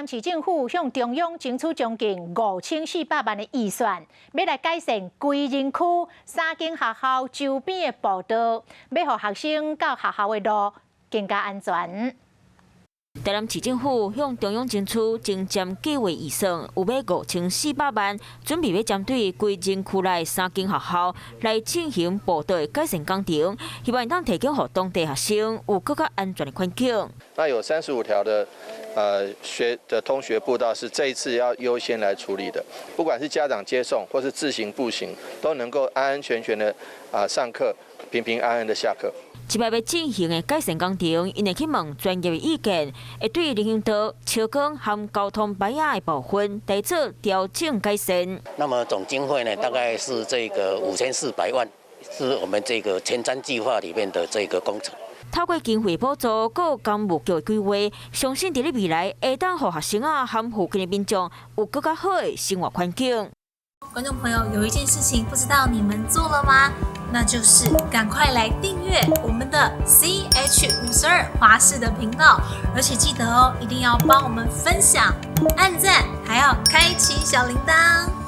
南市政府向中央爭取將近5400萬的預算，欲來改善歸仁區三間學校周邊的步道，欲予學生到學校的路更加安全。台南市政府向中央爭取前瞻計畫預算，有欲5400萬，準備欲針對歸仁區內三間學校來進行步道改善工程，希望會當提供予當地學生有閣較安全的環境。那有35條的學的通學步道是這一次要優先來處理的，不管是家長接送或是自行步行，都能夠安安全全的啊上課，平平安安的下課。這擺欲進行的改善工程，𪜶會去問專業的意見，會對人行道、車光和交通牌仔的部分來做調整改善。那麼總經費呢，大概是這個5400萬，是我們這個前瞻計劃裡面的這個工程。透過經費補助，閣有工務局的規劃，相信佇咧未來會當予學生仔和附近的民眾有閣較好的生活環境。觀眾朋友，有一件事情不知道你們做了嗎？那就是趕快來訂閱我們的 CH52華視的頻道，而且記得哦，一定要幫我們分享、按讚，還要開啟小鈴鐺。